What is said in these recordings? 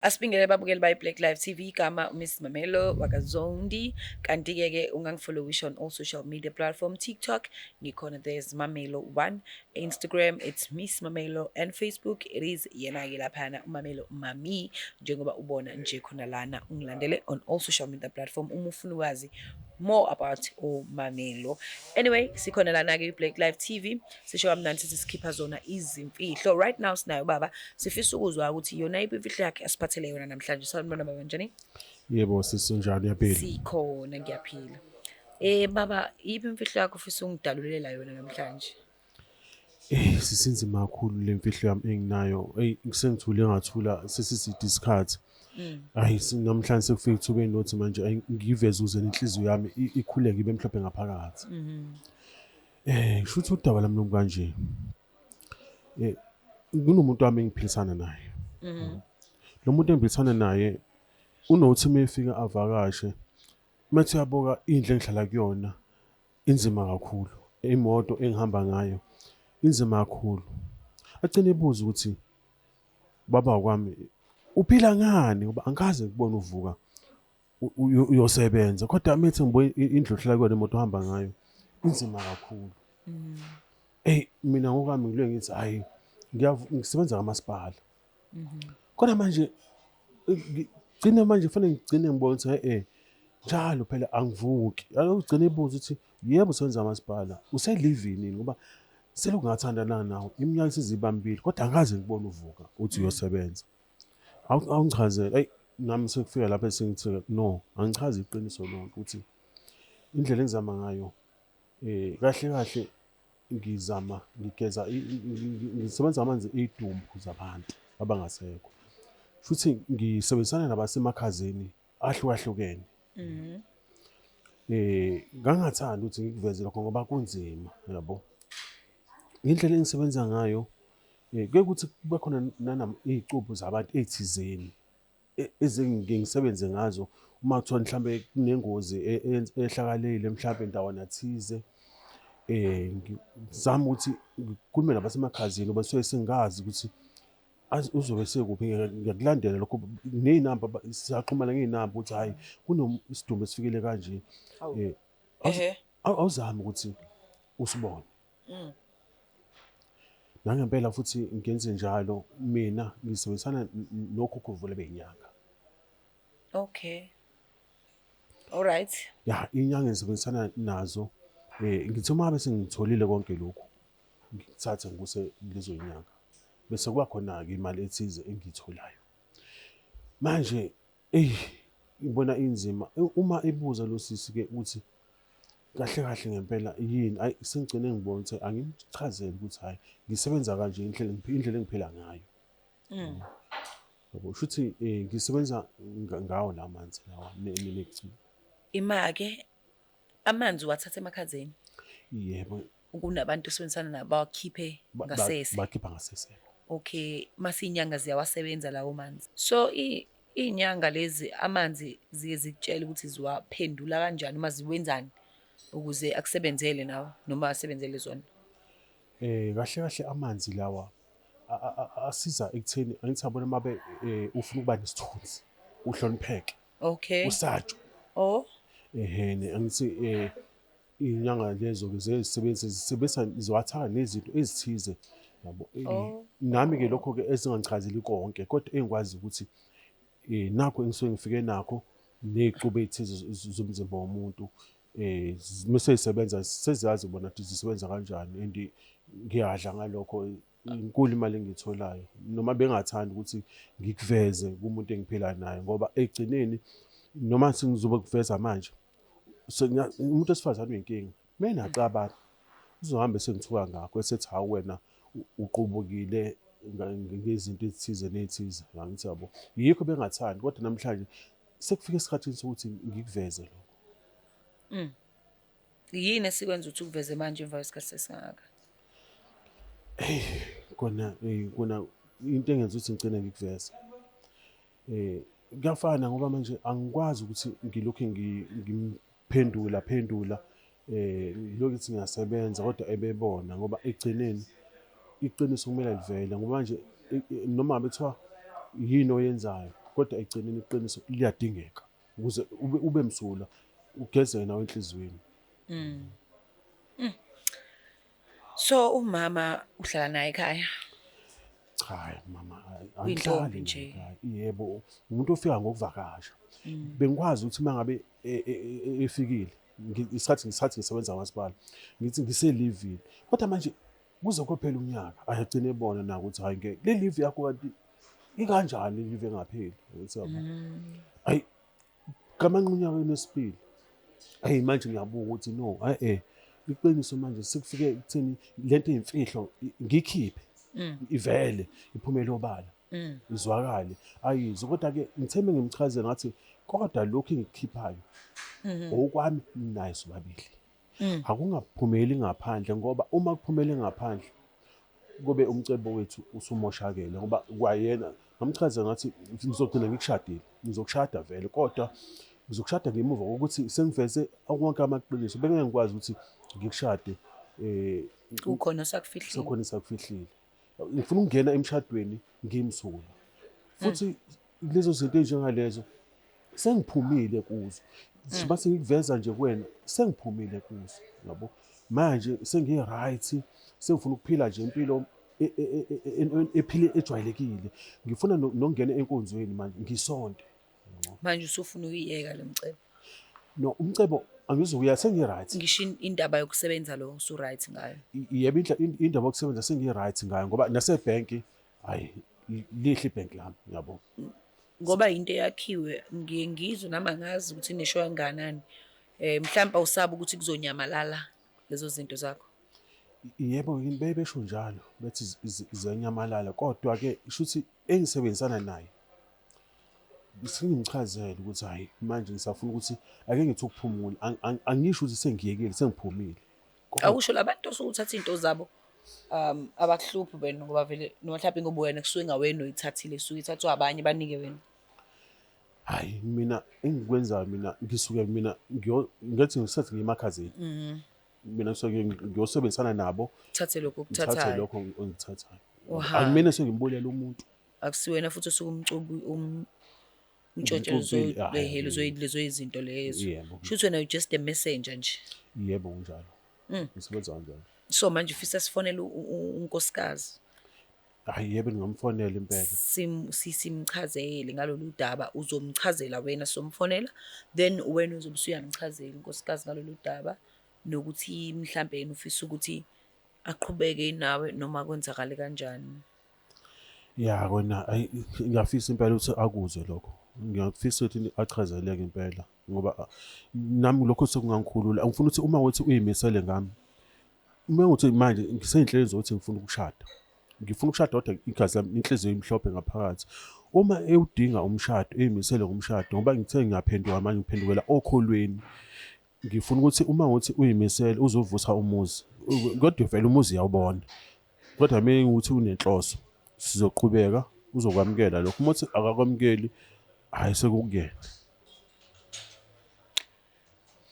Asibingelele ababukeli bayi Black Life TV, igama Miss Mamelo wakaZondi, kanti-ke ke ungangifollowisha on all social media platform. TikTok ngikhona, there's Mamelo 1, Instagram it's Miss Mamelo, and Facebook it is yena-ke laphana uMamelo Mami, njengoba ubona nje khona lana. Ungilandele on all social media platform uma ufuna ukwazi more about uMamelo. Anyway, sikhona lana-ke i-Black Life TV, sisho kamnandi sithi sikhipha zona izimfihlo. Right now sinayo baba, sifisa ukuzwa ukuthi yona iphi imfihlo yakhe asiphathele yona namhlanje. Sanibona baba, njani? Yebo sisi, unjani? Uyaphila? Sikhona, ngiyaphila. Baba, yiphi imfihlo yakho ufisa ungidalulela yona namhlanje? Sisinzima kakhulu le mfihlo yami enginayo. Eyi, sengithule ngathula sesiside isikhathi. Hayi, namhlanje sekufika ethubeni lokuthi manje ayi ngiveze ukuze inhliziyo yami ikhuleke ibe mhlophe ngaphakathi. Kusho ukuthi udaba lami lomu kanje. Kunomuntu wami engiphilisana naye. Lo muntu engiphilisana naye unothi uma efika avakashe, methi uyabuka indlu engihlala kuyona inzima kakhulu, imoto engihamba ngayo inzima kakhulu. Agcine ebuza ukuthi baba kwami uphila ngani, ngoba angikaze ngikubone uvuka uyosebenza, kodwa methi ngibuye indlu ohlala kuyona, imoto ohamba ngayo inzima kakhulu. Eyi, mina ngokwami ngilwe ngithi hhayi, ngisebenza kamasipala, kodwa manje gcine manje kufanele ngigcine ngibone ukuthi njalo phela angivuki. Ugcine ebuza ukuthi yebo usebenza kamasipala, uselivini yini, ngoba selokhu ngathandana nawe iminyaka isizibambile kodwa angikaze ngikubone uvuka uthi uyosebenza. Awungichazele. Eyi, nami sekufika lapho esengithi no, angichaze iqiniso lonke ukuthi indlela engizama ngayo kahle kahle ngizama ngigeza ngisebenza amanzi ey'dumbu zabantu abangasekho, futhi ngisebenzisana nabasemakhazeni ahlukahlukene. Ngangingathandi ukuthi ngikuveze lokho ngoba kunzima, yabo. Indlela engisebenza ngayo kuye kuthi kube khona iy'cubu zabantu ey'thizeni ezengike ngisebenze ngazo uma kuthiwa mhlambe kunengozi eyehlakalile mhlambe ndawana thize. Ngizame ukuthi ngikhulume nabasemakhazeni ngoba suke sengazi ukuthi uzobe esekuphi. Ngiyakulandela lokho ney'namba, siyaxhumana ngey'namba ukuthi hhayi kunesidumbu esifikile kanje. Awuzame ukuthi usibone. Nangempela futhi ngenze njalo, mina ngisebenzisana nokhokho vele beyinyanga. Okay. All right. Ya, inyanga engisebenzisana nazo, ngithi uma ngabe sengitholile konke lokhu, ngikuthathe ngikuse kulezo nyanga. Bese kuba khona-ke imali ethize engiyitholayo. Manje, eyi, ngibona inzima. Uma ebuza lo sisi-ke ukuthi kahle kahle ngempela yini, ayi sengigcine ngibona ukuthi angimchazele ukuthi hhayi ngisebenza kanje, indlela engiphila ngayo. Yabo, shuthi ngisebenza ngawo la manzi lawa nechibi. Ima-ke amanzi uwathatha emakhazeni? Yebo. Kunabantu osebenzisana nabo bawakhiphe ngasese? Bakhipha ngasese. Okay, mase iy'nyanga ziyawasebenza lawo manzi. So iy'nyanga lezi amanzi ziye zikutshele ukuthi ziwaphendula kanjani uma ziwenzani ukuze akusebenzele nawe noma asebenzele zona? Kahle kahle amanzi lawa asiza ekutheni angithi yabona uma be ufuna ukuba nesithunzi, uhlonipheke. Okay. Usatshwe. Oh. Ehene, angithi iy'nyanga lezo-ke ziyazisebenzisa, zisebenzisa ziwathaka nezinto ezithize, yabo. Oh. Nami-ke lokho-ke ezingangichazeli konke, kodwa engikwazi ukuthi nakho engisuke ngifike nakho ney'cubu ey'thize zomzimba womuntu, mese y'sebenza seziyazi bona ukuthi zisebenza kanjani, and ngiyadla ngalokho. Inkulu imali engiyitholayo, noma bengathandi ukuthi ngikuveze kumuntu engiphila naye, ngoba ekugcineni noma sengizobe kuveza manje, umuntu wesifazane uyinkinga. Mina naxabana uzohambe esengithuka ngakho, esethi hawu wena uqubukile ngezinto ezithize ney'thize, angithi yabo. Yikho bengathandi, kodwa namhlanje sekufike esikhathini sokuthi ngikuveze lokho. Yini esikwenza ukuthi ukuveze manje emva kwesikhathi esingaka? Eyi, kona kona into engenza ukuthi ngigcine ngikuveza. Kuyafana ngoba manje angikwazi ukuthi ngilokhu ngimphendula phendula, ngilokhu ngithi ngiyasebenza kodwa ebebona, ngoba ekugcineni iqiniso kumele livele, ngoba manje noma ngabe kuthiwa yini oyenzayo, Kodwa ekugcineni iqiniso liyadingeka ukuze ube msulwa, ugezeke nawe enhliziyweni. So umama uhlala naye ekhaya? Cha mama, Uyintombi angihlali nje. naye ekhaya. Yebo, umuntu ofika ngokuvakasha. Bengikwazi ukuthi uma ngabe efikile, isikhathi ngisathi ngisebenza kwamasipala, ngithi ngise-leave-ini. Kodwa manje kuze kophela unyaka, ayagcina ebona na ukuthi hhayi ngeke, le leave yakho kanti ikanjani le leave engapheli? Ngithi yabo. Hhayi, gamanxa unyakeni wesibili. Hhayi manje ngiyabuka ukuthi no, hhayi iqiniso manje sekufike ekutheni lento eyimfihlo ngiyikhiphe. Ivele iphumele obala. Izwakale ayizwe. Kodwa-ke ngithe uma ngimchazela ngathi kodwa lokhu engikukhiphayo okwami naye sobabili. Akungaphumeli ngaphandle, ngoba uma kuphumele ngaphandle kube umcebo wethu usumoshakele, ngoba kwayena ngamchazela ngathi ngizogcina ngikushadile, ngizokushada vele, kodwa ngizokushada ngemuva kokuthi sengiveze wonke amaqiniso. Bengeke ngikwazi ukuthi ngikushade Kukhona osakufihlile. Sekukhona esakufihlile. Ngifuna ukungena emshadweni ngimsulwa. Futhi lezo zinto ezinjengalezo sengiphumile kuzo. Mase ngikuveza nje kuwena, sengiphumile kuzo, yabo. Manje sengi-right, sengifuna ukuphila nje impilo ephile ejwayelekile. Ngifuna nokungena enkonzweni manje, ngisonte. Manje usufuna ukuyiyeka lo mcebo? No, umcebo angizukuya, sengi-right. Ngisho indaba yokusebenza lo usu-right ngayo? Yebo, indaba yokusebenza sengi-right ngayo, ngoba nasebhenki, hhayi, lihle ibhenki lami, yabo. Ngoba into eyakhiwe, ngiye ngizwe nami angazi ukuthi inesho kangakanani. Mhlawumbe awusabi ukuthi kuzonyamalala lezo zinto zakho? Yebo, bebesho njalo, bethi ziyanyamalala, kodwa-ke shuthi engisebenzisana naye sengimchazele ukuthi hhayi manje ngisafuna ukuthi ake ngithi ukuphumula, angisho ukuthi sengiyekile, sengiphumile. Awusho labantu osuke uthatha iy'nto zabo abakuhluphi wena, ngoba vele noma mhlawumbe ngoba wena kusuke ngawena oyithathile, kusuke ithathwa abanye banike wena. Hhayi mina engikwenzayo mina ngisuke mina ngithi ngisathi ngiyemakhazeni. Mina ngisuke ngiyosebenzisana nabo. Thathe lokho Ngithathe okuthathayo. lokho engikuthathayo. Uhambe. Akumele sengimbulele umuntu. Akusiwena futhi osuke umcubi, umtshontshe Umcubi, hhayi, lezo izinto lezo. Yebo. Shuthi wena you just a messenger nje. Yebo kunjalo. Ngisebenza kanjalo. So manje ufisa sifonele unkosikazi. Hayi yebo ngingamfonela impela. Simchazele ngalolu daba, uzomchazela wena somfonela, then wena uzobe usuyamchazela unkosikazi ngalolu daba, nokuthi mhlambe yena ufisa ukuthi aqhubeke nawe noma kwenzakale kanjani. Ya kona ayi ngiyafisa impela ukuthi akuzwe lokho. Ngiyafisa ukuthi achazeleke impela, ngoba nami lokho sekungangikhulula. Ngifuna ukuthi uma uthi uyimisele ngami, uma uthi manje ngiseyinhlelo zokuthi ngifuna ukushada. Ngifuna ukushada kodwa igazi lami inhliziyo imhlophe ngaphakathi. Uma ewudinga umshado, eyimisele ngomshado, ngoba ngithe ngiyaphenduka manje ngiphendukela okholweni. Ngifuna ukuthi uma uthi uyimisele uzovusa umuzi. Kodwa vele umuzi uyawubona. Kodwa uma ukuthi unenhloso, sizoqhubeka, uzokwamukela lokho. Uma uthi akakwamukeli, hhayi sekukuyena.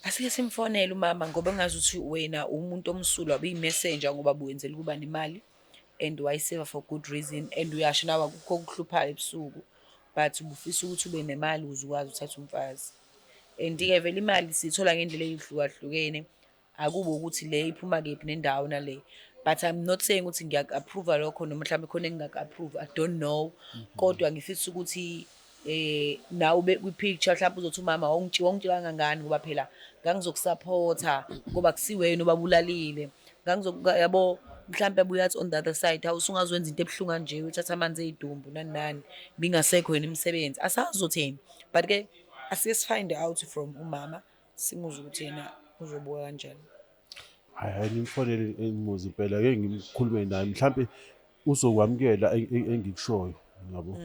Asike simfonele umama, ngoba engazi ukuthi wena umuntu omsulwa ubuyi-messenger, ngoba buwenzela ukuba nemali and wayiseva for good reason, and uyasho nawe akukho okuhluphayo ebusuku, but ubufisa ukuthi ube nemali ukuze ukwazi ukuthatha umfazi. And-ke vele imali siyithola ngendlela ey'hlukahlukene, akube ukuthi le iphuma kephi nendawo nale. But I'm not saying ukuthi ngiyaku-approve lokho noma mhlawumbe khona engingaku-approve, I don't know. Kodwa ngifisa ukuthi nawe ube kwi-picture, mhlawumbe uzothi umama wawungitshela kangangani, ngoba phela ngangizokusupporta ngoba kusiwena obabulalile. Yabo mhlawumbe abuye athi on the other side, hawu usungazowenza into ebuhlungu kanje, uthatha amanzi ey'dumbu nani nani, bingasekho yena imisebenzi. Asazi uzothini. But ke asike si-find out from umama, simuzwe ukuthi yena uzobuka kanjani. Hhayi, hhayi nimfonele engimuzi impela, ake ngikhulume naye, mhlampe uzokwamukela engikushoyo, yabo.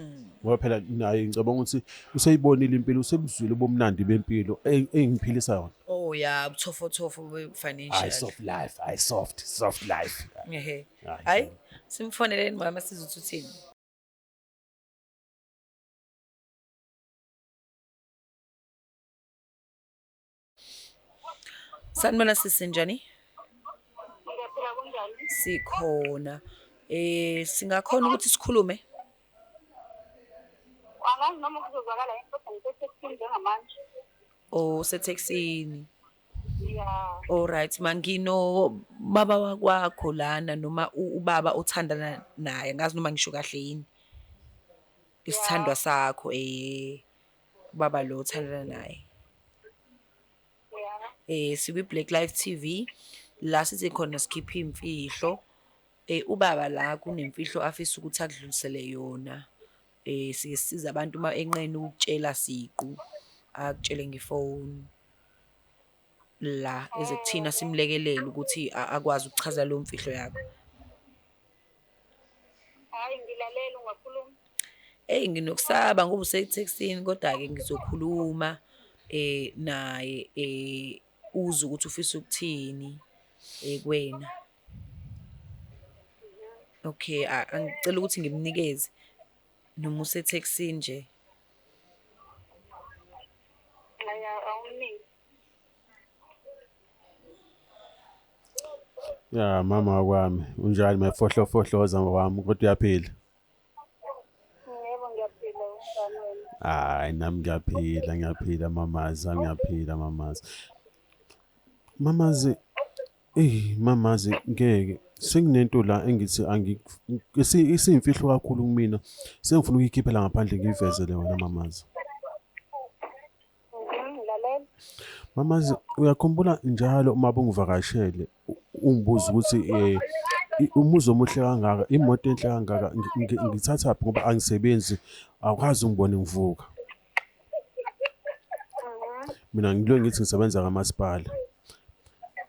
Ngoba phela naye ngicabanga ukuthi useyibonile impilo, usebuzwile ubumnandi bempilo engiphilisa yona. Oh yeah, ubuthofotofo be-financial. Hayi soft life, hayi soft, soft life. Ehhe. Hayi, Hayi, simfoneleni mama sizwe ukuthi uthini. Sanibona sisi, njani? Ngiyaphila, kunjani? Sikhona. Singakhona ukuthi sikhulume? Angazi noma kuzozwakala yini kodwa ngisetheksini njengamanje. Oh, usetheksini. Ya. Alright, mangino baba wakwakho lana noma ubaba othandana naye, angazi noma ngisho kahle yini. Isithandwa sakho ubaba lo othandana naye. Ya. Sikwi Black Life TV la sithi khona sikhipha imfihlo. Ubaba la kunemfihlo afisa ukuthi akudlulisele yona. Sike sisiza abantu uma enqena ukutshela siqu, akutshele ngefoni. La eze kuthina simlekelele ukuthi akwazi ukuchaza leyo mfihlo yakho. Hayi ngilalela ungakhuluma. Eyi nginokusaba ngoba usetheksini kodwa-ke ngizokhuluma naye uzwe ukuthi ufisa ukuthini kuwena. Okay, angicela ukuthi ngimnikeze noma usetheksini nje. Hayi awumniki. Ya mama wakwami, unjani mafohlofohloza wami kodwa uyaphila? Yebo ngiyaphila, unjani wena? Hayi nami ngiyaphila, ngiyaphila mamazi, ngiyaphila mamazi. Mamazi, mamazi ngeke senginento la engithi isiyimfihlo kakhulu kumina. Sengifuna ukuyikhiphela ngaphandle ngiyivezele wena mamazi. Ngilalela. Mamazi, uyakhumbula njalo uma bungivakashele ungibuza ukuthi umuzi omuhle kangaka, imoto enhle kangaka ngithathaphi ngoba angisebenzi, awukaze ungibone ngivuka. Mina ngilwe ngithi ngisebenza kamasipala.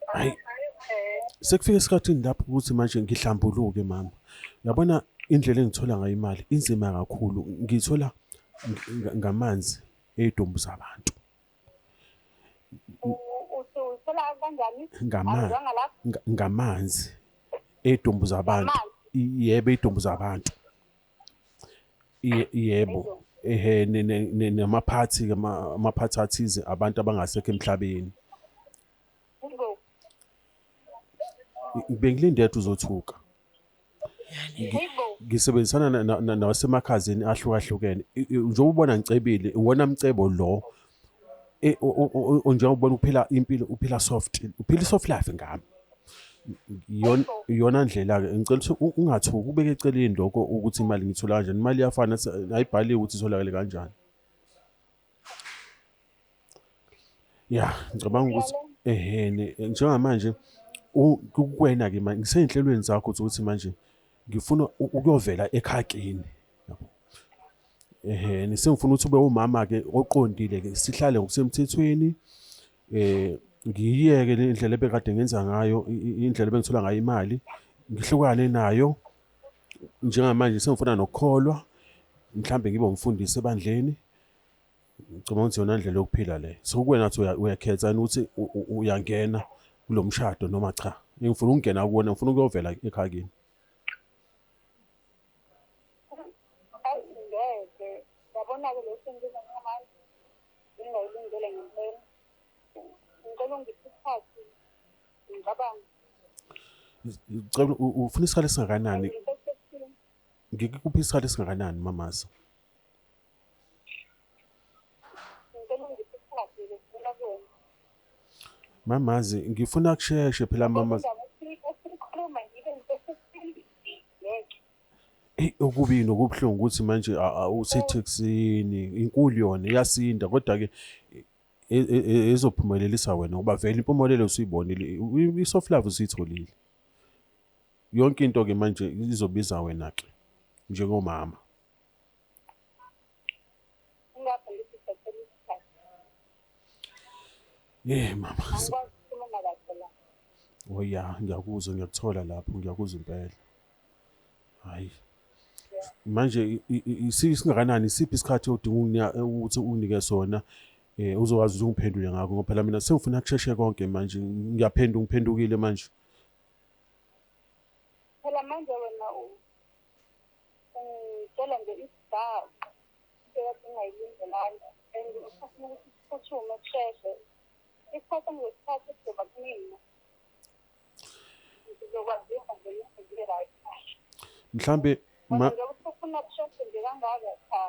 Hayi, sekufika esikhathini lapho ukuthi manje ngihlambuluke mama. Uyabona indlela engithola ngayo imali inzima kakhulu, ngithola ngamanzi ey'dumbu zabantu. Uthola kanjani? Ngamanzi ey'dumbu zabantu. Yebo, ey'dumbu zabantu. Yebo, ehe namaphathi amaphathi athize abantu abangasekho emhlabeni. Bengilinde ukuthi uzothuka. Ngisebenzisana nawasemakhazeni ahlukahlukene. Njengoba ubona ngicebile, iwona mcebo lo njengoba ubona uphila impilo, uphila soft, uphila i-soft life ngami. Iyona ndlela-ke ngicela ukuthi ungathuki, ubeke eceleni lokho ukuthi imali ngiyithola kanjani. Imali iyafana, ayibhaliwe ukuthi itholakale kanjani. Ya, ngicabanga ukuthi ehene njengamanje kuwena-ke manje ngisey'nhlelweni zakho ukuthi manje ngifuna ukuyovela ekhakeni. Ehene sengifuna ukuthi ube umama-ke oqondile-ke, sihlale ngokusemthethweni. Ngiyiyeke le ndlela ebekade ngenza ngayo, indlela ebengithola ngayo imali, ngihlukane nayo. Njengamanje sengifuna nokukholwa, mhlambe ngibe umfundisi ebandleni. Ngicabanga ukuthi iyona ndlela yokuphila le. Sekuwena ukuthi uyakhetha yini ukuthi uyangena kulo mshado noma cha. Ngifuna ukungena kuwona, ngifuna ukuyovela ekhaya kini. Hayi ngeke. Yabona-ke lokhu engikuza njengamanje ngingayilindele ngempela. Ngicela ungiphe isikhathi ngicabange. Ngicela ufuna isikhathi esingakanani? Ngikuphi isikhathi esingakanani mamazi? Ngicela ungiphe isikhathi ngifuna kuwena. Mamazi, ngifuna kusheshe phela mamazi. Esikhuluma ngibe ngiseseksini. Ngeke. Eyi okubi nokubuhlungu ukuthi manje usetheksini, inkulu yona iyasinda kodwa-ke ezophumelelisa wena ngoba vele impumelelo usuyibonile, i-soft life usuyitholile. Yonke into-ke manje izobiza wena-ke njengomama. Ingakho ngithi sicela isikhathi. Mama. Angikwazi ukukhuluma kahle la. Oh ya, ngiyakuzwa, ngiyakuthola lapho, ngiyakuzwa impela. Hhayi. Manje singakanani, isiphi isikhathi odinga ukuthi unginike sona uzokwazi ukuthi ungiphendule ngakho ngoba phela mina sengifuna kusheshe konke manje, ngiyaphenduka, ngiphendukile manje. Phela manje wena ungitshela nje isigaxa into ekade ngingayilindelanga and usafuna ukuthi siphuthume kusheshe. Isikhathi engizosithatha sizoba kumina. Ngizokwazisa nje ngibe right. Mhlambe Wena njengoba usufuna kusheshe nje kangaka, cha.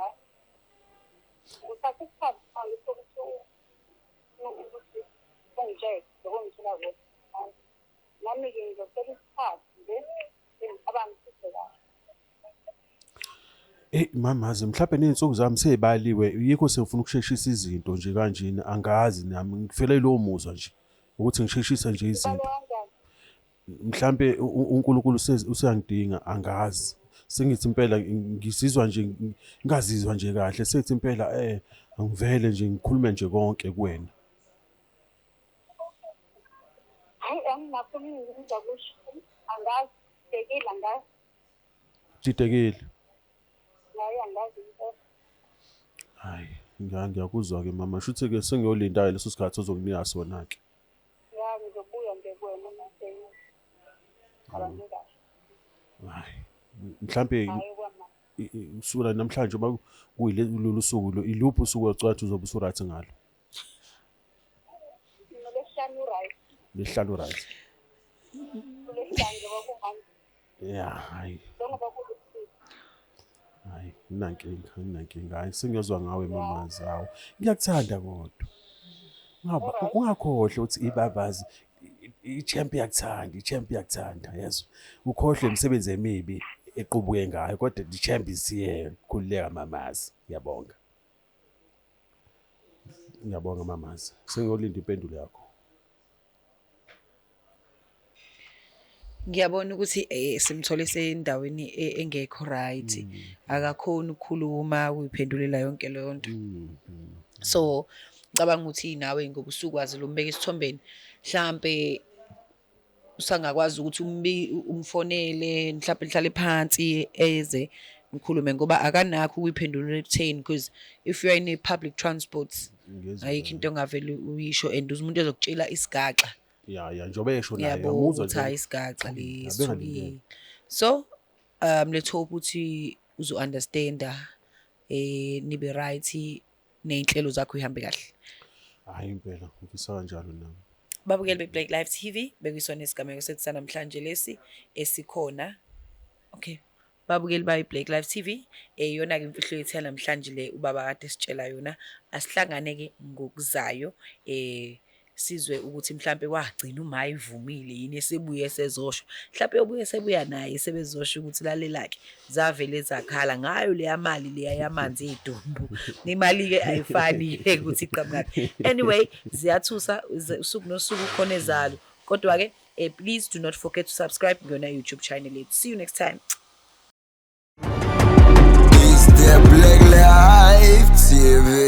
Ngizothatha isikhathi manje sokuthi ukuthi ungitshele lokho ongitshela kona. Nami-ke ngizocela isikhathi nje ngicabangisise kahle. Eyi mamazi mhlawumbe ney'nsuku zami sey'baliwe, yikho sengifuna ukusheshisa izinto nje kanjena, angazi nami ngifele yilowo muzwa nje ukuthi ngisheshise nje izinto. Ibhalwe kanjani? Mhlampe uNkulunkulu useyangidinga, angazi. Sengithi impela ngizizwa nje ngingazizwa nje kahle, sethi impela angivele nje ngikhulume nje konke kuwena. Hhayi, anginakho okuningi engingakusho. Angazi, ngididekile angazi. Udidekile? Hhayi, angazi impela. Hhayi, ngiyakuzwa-ke mama. Shuthi-ke sengiyolinda-ke leso sikhathi ozonginika sona-ke. Ya, ngizobuya nje kuwena uma sengicabange kahle. Hhayi, mhlampe Hhayi kwamanje. Kusukela namhlanje uma kuyilolu suku lo, iluphi usuku ocabanga ukuthi uzobe usu-right ngalo? NgoLwesihlanu u-right. Lwesihlanu u-right. ULwesihlanu njengoba ku-Monday. Ya, hhayi. Njengoba kuwusuku. Hhayi, anginankinga, anginankinga. Hhayi, sengiyozwa ngawe mamazi, hawu. Ngiyakuthanda kodwa. Ungakhohlwa ukuthi ibabazi, i-champ iyakuthanda, i-champ iyakuthanda, yezwa. Ukhohlwe imisebenzi emibi equbuke ngayo, kodwa the champ is here. Khululeka mamazi, ngiyabonga. Ngiyabonga mamazi. Sengiyolinda impendulo yakho. Ngiyabona ukuthi simthole sendaweni engekho right. Akakhoni ukukhuluma, ukuyiphendulela yonke leyo nto. So ngicabanga ukuthi nawe ngoba usukwazi lo mbeka esithombeni, mhlambe usangakwazi ukuthi umfonele, mhlambe nihlale phansi eze nikhulume, ngoba akanakho ukuyiphendulela ekutheni, because if you are in a public transport Ngezwa. Ayikho into ongavele uyisho and umuntu ezokutshela isigaxa. Ya, njengoba esho naye, Yabo, uyamuzwa ukuthi nje. Hayi, isigaxa lesi. Abengalindele. So let's hope ukuthi uzo understanda, nibe right, ney'nhlelo zakho ihambe kahle. Hhayi impela, ngifisa kanjalo nami. Babukeli be-Black Life TV, bekuyisona isigameko sethu sanamhlanje lesi esikhona. Okay. Babukeli bayo i-Black Life TV, iyona-ke imfihlo yethu yanamhlanje le ubaba kade esitshela yona. Asihlangane-ke ngokuzayo, sizwe ukuthi mhlampe wagcina uma evumile yini esebuye esezosho. Mhlampe uyobuye esebuya naye sebezosho ukuthi lalela-ke zavele zakhala ngayo leya mali leya yamanzi ey'dumbu. Imali-ke ayifani-ke ukuthi iqhamukaphi. Anyway, ziyathusa usuku nosuku khona ezalo. Kodwa-ke please do not forget to subscribe kuyona YouTube channel yethu. See you next time. It's the Black Life TV.